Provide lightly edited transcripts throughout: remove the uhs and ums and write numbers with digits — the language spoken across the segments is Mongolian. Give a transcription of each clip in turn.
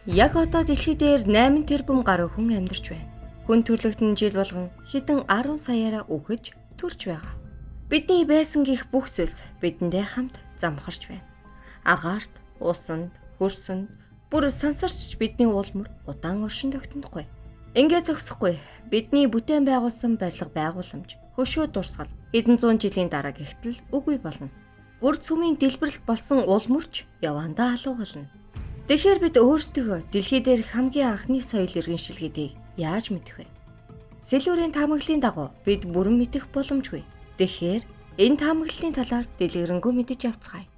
Яг одоо дэлхий дээр 8 тэрбум гаруй хүн амьдарч байна. Хүн төрөлхтөн жил болгон хэдэн 10 саяараа үхэж төрж байгаа. Бидний байсан гих бүх зүйлс бидэндээ хамт замхарч байна. Агаарт, усанд, хөрсөнд бүр сансарч бидний улмөр удаан оршин тогтнохгүй. Ингээ зогсохгүй. Бидний бүтээн байгуулсан барилга байгууламж, хөшөө дурсгал хэдэн зуун жилийн дараа гихтэл үгүй болно. Бүр цөмийн дэлбэрэлт болсон улмөрч явандаа алуу болно. Тэгэхээр бид өөрсдөө дэлхий дээр хамгийн анхны соёл иргэншил гэдгийг яаж мэдэх вэ? Сэлүүрийн таамаглалын дагуу бид бүрэн мэдэх боломжгүй. Тэгэхээр энэ таамаглалын талаар дэлгэрэнгүй мэдэж явцгаая.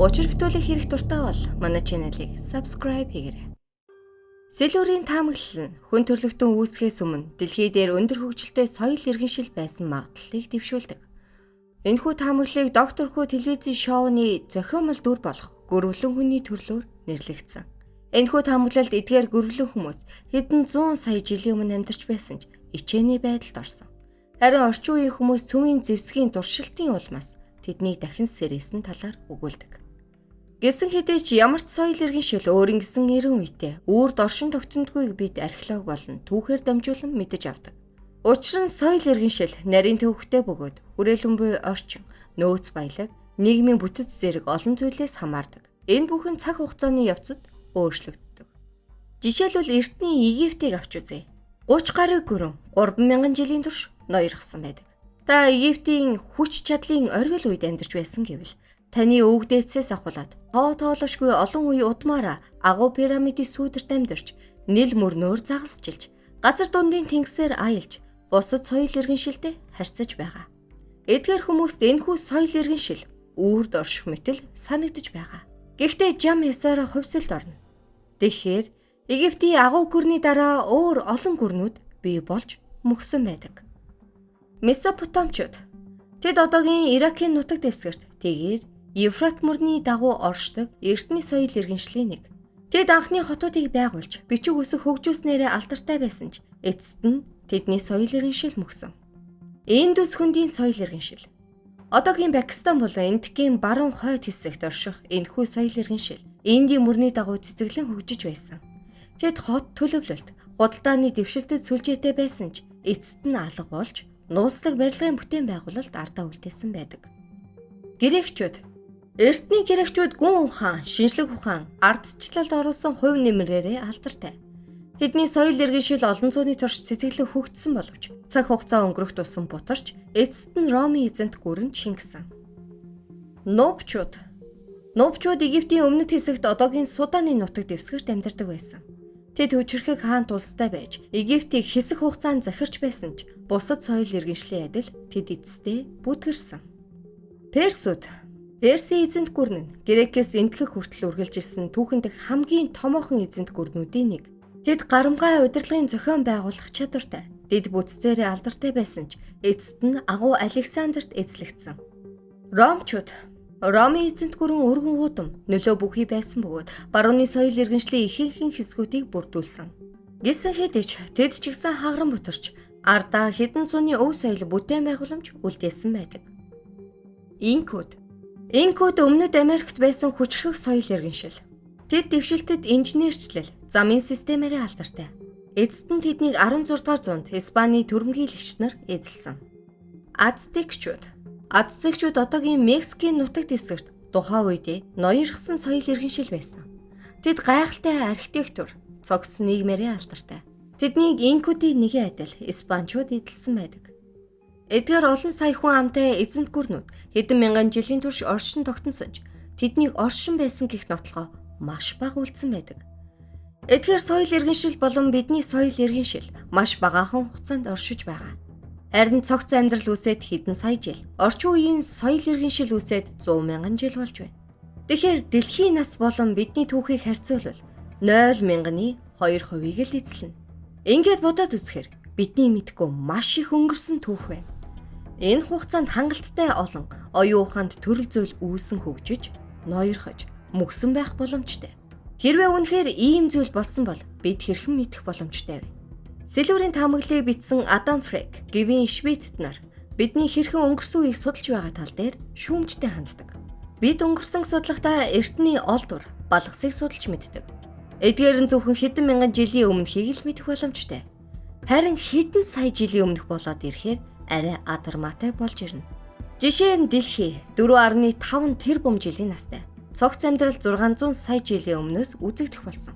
Учир хөтөлөх хэрэг дуртай бол манай channel-ыг subscribe хийгээрэй. Сэлүүрийн таамаглал нь хүн төрөлхтөн үүсгэхээс өмнө дэлхий дээр өндөр хөгжилтэй соёл иргэншил байсан магадлалыг дэвшүүлдэг. Энэхүү таамаглалыг Доктор Хүү телевизийн шоуны зохиомол дүр болох гөрвлөн хүний төрлөөр нэрлэгдсэн. Энэхүү таамаглалд эдгээр гөрвлөн хүмүүс хэдэн зуун сая жилийн өмнө амьдарч байсан ч ичээний байдалд орсон. Харин орчин үеийн хүмүүс цөмийн зэвсгийн туршилтын улмаас тэднийг дахин сэрээсэн талаар өгүүлдэг. Гэсэн хэдий ч ямар ч соёл иргэншил өөрийн гэсэн эрен үедээ үрд оршин тогтнодгүйг бид археолог болон түүхээр дамжуулан мэдэж авдаг. Учир нь соёл иргэншил нарийн төвхтэй бөгөөд хүрээлэн буй орчин, нөөц баялаг, нийгмийн бүтэц зэрэг олон зүйлээс хамаардаг. Энэ бүхэн цаг хугацааны явцад өөрчлөгддөг. Жишээлбэл эртний Египтийг авч үзье. 30 гаруй гүрэн 3000 жилийн турш ноёрхсон байдаг. Та Египтийн хүч чадлын оргил үед амьдарч байсан гэвэл таны өвгдээцээс ахуулаад тоо тоолошгүй олон үе удмаараа агуу пирамидын сүүдэрт амьдарч, нил мөрнөөр загалсчилж, газар дундын тэнгисээр аялж, бусад соёл иргэншилтэй харьцаж байгаа. Эдгээр хүмүүст энэхүү соёл иргэншил үрд орших мэтэл санагдаж байгаа. Гэхдээ жам ёсоороо хувьсэлд орно. Тэгэхээр Египтийн агуу гүрний дараа өөр олон гүрнүүд бий болж мөхсөн байдаг. Месопотамчууд тэд одоогийн Иракийн нутаг дэвсгэрт тэгээр Евфрат мөрний дагуу оршдог эртний соёл иргэншлийн нэг. Тэд анхны хотуудыг байгуулж, бичиг үсэг хөгжүүлснээрээ алдартай байсан ч эцэст нь тэдний соёл иргэншил мөхсөн. Индус хөндийн соёл иргэншил. Одоогийн Пакистан болон Энэтхэгийн баруун хойд хэсэгт орших энэхүү соёл иргэншил Индийн мөрний дагуу цэцэглэн хөгжиж байсан. Тэд хот төлөвлөлт, худалдааны дэвшилтэд сүлжээтэй байсан ч эцэст нь алга болж, нууцлаг барилгын бүтээн байгуулалт ардаа үлдээсэн байдаг. Грекчүүд. Эртний грекчүүд гүн ухаан, шинжлэх ухаан, ардчлалд оруулсан хувь нэмрээрээ алдартай. Тэдний соёл иргэншил олон зууны турш сэтгэлээ хөгжсөн боловч цаг хугацаа өнгөрөх тусам бутарч, эцэст нь Ромын эзэнт гүрэнд шингэсэн. Нубчууд. Нубчууд Египтийн өмнөд хэсэгт одоогийн Суданы нутаг дэвсгэрт амьдардаг байсан. Тэд хүчирхэг хаант улстай байж, Египтийг хэсэг хугацаанд захирч байсан ч бусад соёл иргэншлийн адил тэд эцэстээ бүдгэрсэн. Персүүд. Персийн эзэнт гүрэн нь Грекээс Энэтхэг хүртэл үргэлжилсэн түүхэн дэх хамгийн томоохон эзэнт гүрнүүдийн нэг. Тэд гарамгай удирдлагын зохион байгуулах чадвартай, дэд бүтцээрээ алдартай байсан ч эцэст нь агуу Александрт эзлэгдсэн. Ромчууд. Ромын эзэнт гүрэн өргөн уудам нөлөө бүхий байсан бөгөөд барууны соёл иргэншлийн ихэнх хэсгүүдийг бүрдүүлсэн. Гэсэн хэдий ч тэд ч гэсэн хагаран бутарч ардаа хэдэн зууны өв соёл бүтээн байгууламж үлдээсэн байдаг. Инкүүд. Инкүүд Өмнөд Америкт байсан хүчрхэг соёл иргэншил. Тэд дэвшилтэд инженерчлэл, замын системээрээ алдартай. Эцэст нь тэднийг 16 дугаар зуунд Испаний төрөмгийлэгч нар эзэлсэн. Ацтекчүүд. Ацтекчүүд одоогийн Мексикийн нутаг дэвсгэрт тухайн үедээ ноёрхсон соёл иргэншил байсан. Тэд гайхалтай архитектур, цогц нийгмээрээ алдартай. Тэднийг инкүүдийн нэгэн адил испанчууд эзэлсэн байдаг. Эдгээр олон сая хүн амтай эзэнт гүрнүүд хэдэн мянган жилийн турш оршин тогтносон ч тэднийг оршин байсан гэх нотлохоо маш бага үлдсэн байдаг. Эдгээр соёл иргэншил болон бидний соёл иргэншил маш багаахан хугацаанд оршиж байгаа. Харин цогц амьдрал үүсээд хэдэн сая жил, орчин үеийн соёл иргэншил үүсээд 100 мянган жил болж байна. Тэгэхээр дэлхийн нас болон бидний түүхийг харьцуулбал 0 мянганы 2%-ийг л эзлэнэ. Ингээд бодоод үзэхээр бидний мэдгүй маш их өнгөрсөн түүх байна. Энэ хугацаанд хангалттай олон оюун ухаанд төрөл зүйл үүсэн хөгжиж, ноёрхож, мөхсөн байх боломжтой. Хэрвээ үнэхээр ийм зүйл болсон бол бид хэрхэн мэдэх боломжтой вэ? Силүүрийн таамаглалыг бичсэн Адам Фрэнк, Гевин Шмидт нар бидний хэрхэн өнгөрсөн үеийг судалж байгаа тал дээр шүүмжтэй ханддаг. Бид өнгөрсөн судлахдаа эртний олдвор, балгасыг судалж мэддэг. Эдгээр нь зөвхөн хэдэн мянган жилийн өмнөхийг л мэдэх боломжтой. Харин хэдэн сая жилийн өмнөх болоод ирэхээр арай адармаатай болж ирнэ. Жишээ нь дэлхий 4.5 тэрбум жилийн настай. Цогц амьдрал 600 сая жилийн өмнөөс үзэгдэх болсон.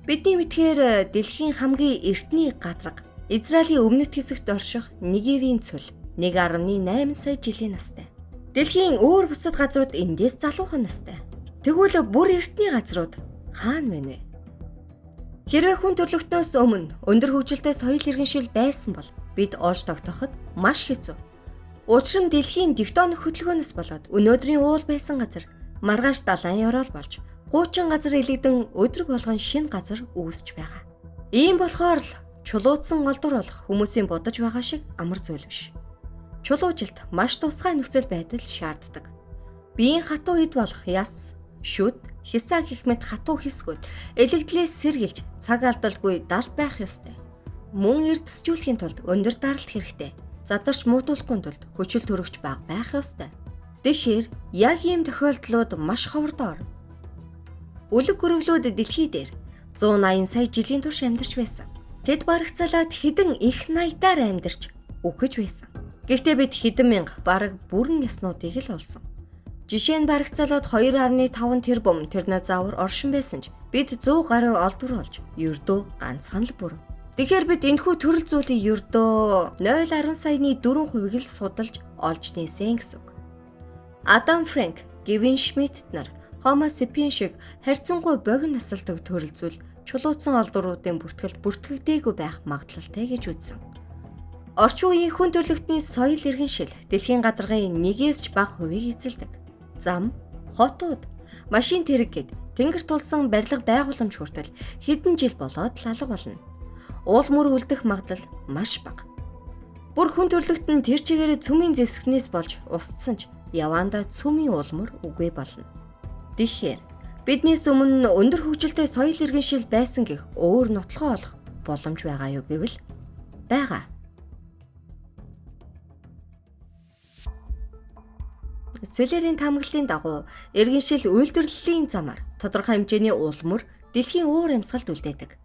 Бидний мэдхээр дэлхийн хамгийн эртний гадраг Израилийн өмнөд хэсэгт орших Негевийн цөл 1.8 сая жилийн настай. Дэлхийн өөр бусад газрууд эндээс залуухан настай. Тэгвэл бүр эртний газрууд хаана байна вэ? Хэрвээ хүн төрлөختнөөс өмнө өндөр хөгжилтэй соёл иргэншил байсан бол бид олж тогтооход маш хэцүү. Учир нь дэлхийн тектоник хөдөлгөөнөөс болоод өнөөдрийн уул байсан газар маргааш далайн ёроол болж хуучин газар илэгдэн өдөр болгон шинэ газар үүсч байгаа. Ийм болохоор л чулуудсан олдвор болох хүмүүсийн бодож байгаа шиг амар зүйл биш. Чулуужилт маш тусгай нөхцөл байдал шаарддаг. Биеийн хатуу эд болох яс, шүд, хясаа гэх мэт хатуу хэсгүүд элэгдлээс сэргийлж цаг алдалгүй далд байх ёстой. Мөн эрдэсжүүлэхийн тулд өндөр даралт хэрэгтэй. Задарч муудуулахгүй тулд хүчил төрөгч бага байх ёстой. Тэгэхээр яг ийм тохиолдлууд маш ховордоо орно. Үлэг гөрвлүүд дэлхий дээр 180 сая жилийн турш амьдарч байсан. Тэд барагцаалаад хэдэн их наядаар амьдарч үхэж байсан. Гэхдээ бид хэдэн мянга бараг бүрэн яснуудыг л олсон. Жишээ нь барагцаалаад 2.5 тэрбум тернозавр оршин байсан ч бид 100 гаруй олдвор олж ердөө ганцхан л бүрэн. Тэгэхээр бид энэхүү төрөл зүйлийг ердөө 0.10 саяны 4%-ийг л судалж олж нээсэн гэсэн үг. Адам Фрэнк, Гевин Шмидт нар Homo sapiens шиг харьцангуй богино насалдаг төрөл зүйл чулуудсан олдвруудын бүртгэлд бүртгэгдээгүй байх магадлалтай гэж үзсэн. Орчин үеийн хүн төрлөختний соёл иргэншил дэлхийн гадаргын нэгээс ч бага хувийг эзэлдэг. Зам, хотууд, машин тэрэг гэд тэнгэр тулсан барилга байгууламж хүртэл хэдэн жил болоод л алга болно. Уул мөр үлдэх магадлал маш бага. Бүр хүн төрлөخت нь тэр чигээрээ цөмийн зэвсгнээс болж устсан ч яваандаа цөмийн уул мөр үгүй болно. Тэгэхээр биднээс өмнө өндөр хөгжилтэй соёл иргэншил байсан гэх өөр нотлохоо олох боломж байгаа юу гэвэл байгаа. Сэлэрийн таамаглалын дагуу иргэншил үйлдвэрлэлийн замаар тодорхой хэмжээний уул мөр дэлхийн өөр амьсгалд үлдээдэг.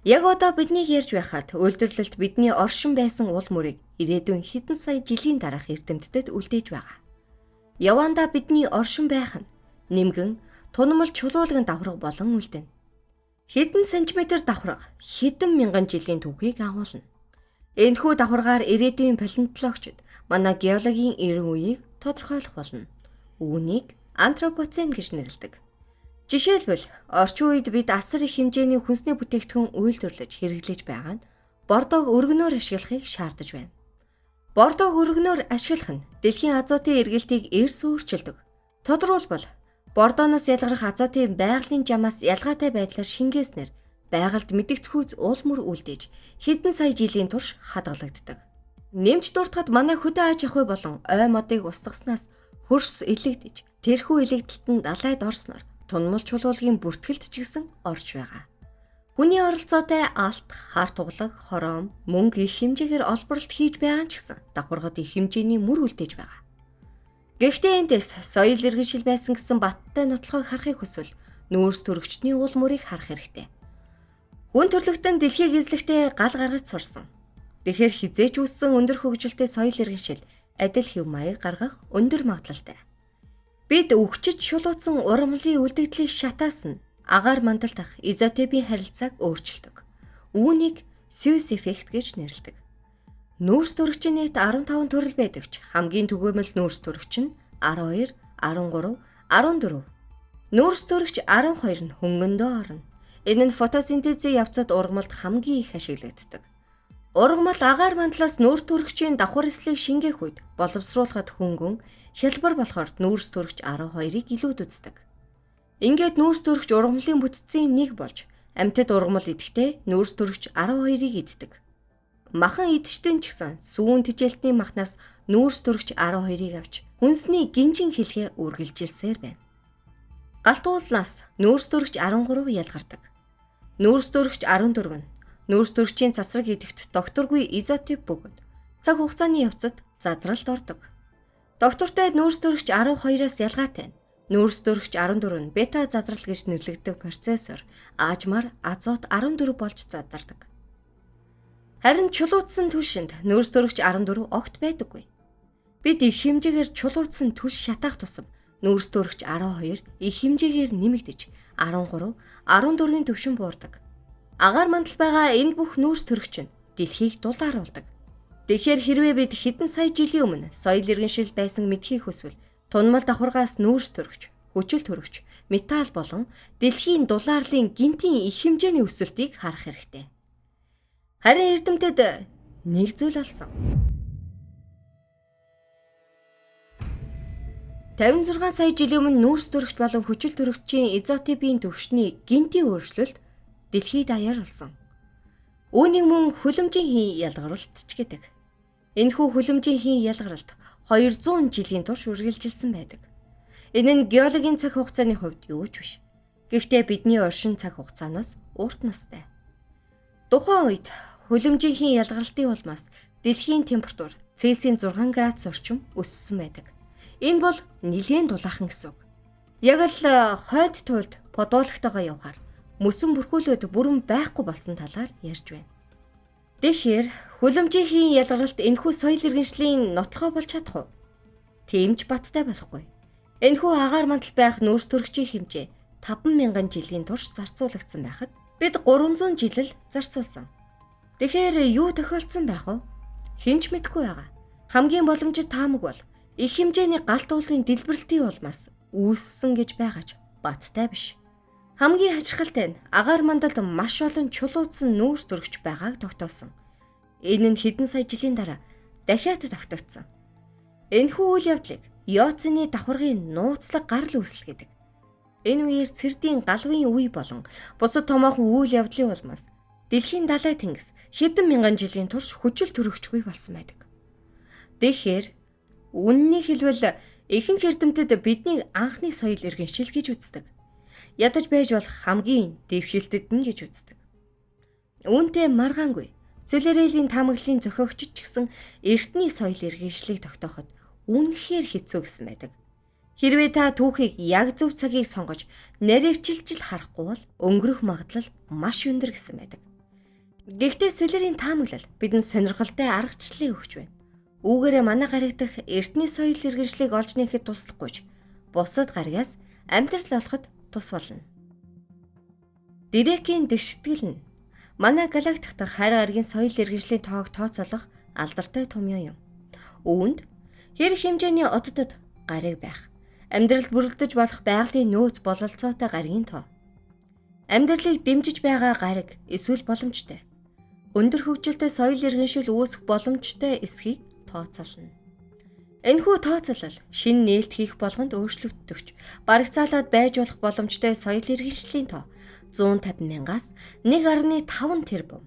Яг одоо биднийг ярьж байхад үйлдвэрлэлд бидний оршин байсан уул мөрийг ирээдүйн хэдэн сая жилийн дараах эрдэмтдэд үлдээж байгаа. Явандаа бидний оршин байх нь нэмгэн тунамал чулуулагын давхарга болон үлдэнэ. Хэдэн сантиметр давхарга хэдэн мянган жилийн түүхийг агуулна. Энэхүү давхаргаар ирээдүйн палеонтологчид манай геологийн эрен үеийг тодорхойлох болно. Үүнийг антропоцен гэж нэрлэдэг. Жишээлбэл, орчин үед бид асар их хэмжээний хүнсний бүтээгдэхүүн үйлдвэрлэж хэрэглэж байгаа нь бордоог өргөнөөр ашиглахыг шаардаж байна. Бордоог өргөнөөр ашиглах нь дэлхийн азотын эргэлтийг эрс өөрчилдөг. Тодруулбал, бордооноос ялгарах азотын байгалийн жамаас ялгаатай байдлаар шингээснээр байгальд мэдэгдэхүйц уул мөр үлдээж хэдэн сая жилийн турш хадгалагддаг. Нэмж дуртахад манай хөдөө аж ахуй болон ой модыг устгаснаас хөрс илэгдэж, тэрхүү илэгдэлт нь далайд орсноор тунмал чулуулгын бүртгэлд ч гэсэн орж байгаа. Хүний оролцоотой алт, хар туглаг, хороом, мөнгө их хэмжээгээр олборлолт хийж байгаа ч гэсэн давхаргад их хэмжээний мөр үлдээж байгаа. Гэхдээ эндээс соёл иргэншил байсан гэсэн баттай нотлохыг харахыг хүсвэл нүүрс төрөгчдний уул мөрийг харах хэрэгтэй. Хүн төрлөختөн дэлхийг эзлэхдээ гал гаргаж сурсан. Тэгэхээр хизээч үүссэн өндөр хөгжилтэй соёл иргэншил адил хэв маяг гаргах өндөр магадлалтай. Бид үхчиж шулууцсан ургамлын үлдэгдлийг шатаасан агаар мандал дах изотопын харилцааг өөрчилдөг. Үүнийг Seuss эффект гэж нэрлэдэг. Нүүрс төрөгчийн нийт 15 төрөл байдаг ч хамгийн түгээмэл нүүрс төрөгч нь 12, 13, 14. Нүүрс төрөгч 12 нь хөнгөндөө орно. Энэ нь фотосинтезийн явцад ургамалд хамгийн их ашиглагддаг. Ургамал агаар мандлаас нүүр төрөгчийн давхар эслийг шингээх үед боловсруулахад хөнгөн хялбар болохоор нүүрс төрөгч 12-ыг илүүд үздэг. Ингээд нүүрс төрөгч ургамлын бүтцийн нэг болж амьтад ургамал идэхдээ нүүрс төрөгч 12-ыг иддэг. Махан идчтэн ч гэсэн сүүн тижээлтний махнаас нүүрс төрөгч 12-ыг авч хүнсний гинжин хэлхээ үргэлжилсээр байна. Галт уулнаас нүүрс төрөгч 13 ялгардаг. Нүүрс төрөгч 14 нь Нүүрс төрөгчийн цацраг идэвхт докторгүй изотоп бөгөөд цаг хугацааны явцад задралд ордог. Доктортой нүүрс төрөгч 12-оос ялгаатай нь нүүрс төрөгч 14 нь бета задрал гэж нэрлэгддэг процессор аажмаар азот 14 болж задардаг. Харин чулуутсан түлшинд нүүрс төрөгч 14 огт байдаггүй. Бид их хэмжээгээр чулуутсан түлш шатаах тусам нүүрс төрөгч 12 их хэмжээгээр нэмэгдэж 13, 14-ийн түвшин буурдаг. Агаар мандал байгаа энэ бүх нүүрс төрөгч нь дэлхийг дулааруулдаг. Тэгэхээр хэрвээ бид хэдэн сая жилийн өмнө соёл иргэншил байсан мэдхийг хүсвэл тунмал давхаргаас нүүрс төрөгч, хүчил төрөгч, металл болон дэлхийн дулаарлын гинтийн их хэмжээний өсөлтийг харах хэрэгтэй. Харин эрдэмтэд нэг зүйл олсон. 56 сая жилийн өмнө нүүрс төрөгч болон хүчил төрөгчийн изотопын түвшний гинтийн өөрчлөлт дэлхийд даяар болсон. Үүнийг мөн хөлөмжийн хийн ялгаралт ч гэдэг. Энэхүү хөлөмжийн хийн ялгаралт 200 жилийн турш үргэлжилсэн байдаг. Энэ нь геологийн цаг хугацааны хувьд юу ч биш. Гэхдээ бидний оршин цаг хугацаанаас урт настай. Тухайн үед хөлөмжийн хийн ялгаралтын улмаас дэлхийн температур Цельсийн 6 градус орчим өссөн байдаг. Энэ бол нэлээн дулаахан гэсэн үг. Яг л хойд туйлд подвологтойгоо явхаар мөсөн бүрхүүлээд бүрэн байхгүй болсон талаар ярьж байна. Тэгэхээр хөлөмжийн хийн ялгаралт энэхүү соёл иргэншлийн нотлохоо болж чадах уу? Тийм ч баттай болохгүй. Энэхүү агаар мандал байх нүүрс төрөгчийн хэмжээ 5,000 жилийн турш зарцуулагдсан байхад бид 300 жил л зарцуулсан. Тэгэхээр юу тохиолдсон байх вэ? Хэн ч мэдэхгүй байгаа. Хамгийн боломжит таамаг бол их хэмжээний галт уулын дэлбэрэлтийн улмаас үүссэн гэж байгаач баттай биш. Хамгийн хачирхалтай нь агаар мандалд маш олон чулуутсан нүүрс төрөгч байгааг тогтоосон. Энэ нь хэдэн сая жилийн дараа дахиад давтагдсан. Энэхүү үйл явдлыг Йоцины давхаргын нууцлаг гарал үүсэл гэдэг. Энэ үеэр цэрдийн галвын үе болон бусад томоохон үйл явдлын улмаас дэлхийн далай тэнгис хэдэн мянган жилийн турш хүчил төрөгчгүй болсон байдаг. Тэгэхээр үнэнийг хэлбэл ихэнх эрдэмтэд бидний анхны соёл иргэншил гэж үздэг. Ядаж байж болох хамгийн дэвшилтэд нь гэж үздэг. Үүнтэй маргаангүй Цөлөрелийн таамаглалын зохиогчид ч гэсэн эртний соёл иргэншлийг тогтооход үнэхээр хэцүү гэсэн байдаг. Хэрвээ та түүхийг яг зөв цагийг сонгож наривчилж л харахгүй бол өнгөрөх магадлал маш өндөр гэсэн байдаг. Гэхдээ Цөлөрийн таамаглал бидэнд сонирхолтой аргачлалыг өгч байна. Үүгээрээ манай гариг дах эртний соёл иргэншлийг олж нээхэд туслахгүй ч бусад гаригаас амьдрал олоход тус болно. Дэрекийн дэвшигтгэл нь манай галактик дахь хайр гаригийн соёл иргэншлийн тоог тооцоолох алдартай томьёо юм. Үүнд хэр хэмжээний оддод гариг байх, амьдралд бүрэлдэж болох байгалийн нөөц бололцоотой гаригийн тоо, амьдралыг дэмжиж байгаа гариг эсвэл боломжтой, өндөр хөгжилтэй соёл иргэншил үүсэх боломжтой эсхийг тооцоолно. Энэхүү тооцоолол шинэ нээлт хийх болгонд өөрчлөгддөгч барагцаалаад байж болох боломжтой соёл иргэншлийн тоо 150 мянгаас 1.5 тэрбум.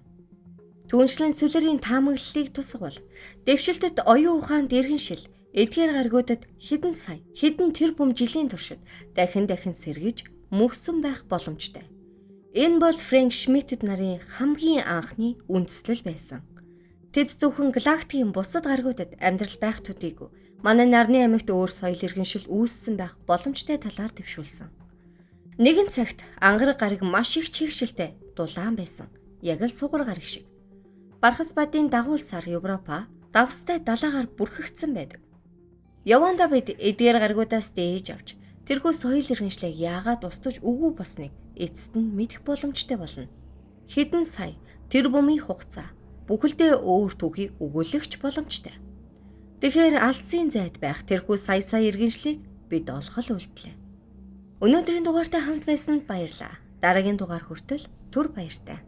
Түүнчлэн Цөлөрийн таамаглалыг тусгавал дэвшилтэт оюун ухаанд иргэншил эдгээр гаригуудад хэдэн сая, хэдэн тэрбум жилийн туршид дахин дахин сэргэж мөхсөн байх боломжтой. Энэ бол Фрэнк Шмидт нарын хамгийн анхны үндслэл байсан. Тэд зөвхөн галактикийн бусад гаригуудад амьдрал байх төдийгүй манай нарны аймагт өөр соёл иргэншил үүссэн байх боломжтой талаар дэвшүүлсэн. Нэгэн цагт ангараг гариг маш их чигшилтэй дулаан байсан. Яг л сугар гариг шиг. Бархасбадын дагуулсаар Европа давстай далаагаар бүрхэгдсэн байдаг. Явандаа бид эдгээр гаригуудаас дээж авч тэрхүү соёл иргэншлийг яагаад устгаж үгүй болсныг эцэст нь мэдэх боломжтой болно. Хэдэн сая тэрбумын хугацаа бүхэлдээ өөр түүхийг өгүүлэх ч боломжтой. Тэгэхээр алсын зайд байх тэрхүү сая сая иргэншлийг бид олох л үлдлээ. Өнөөдрийн дугаартай хамт байсанд баярлалаа. Дараагийн дугаар хүртэл түр баяртай.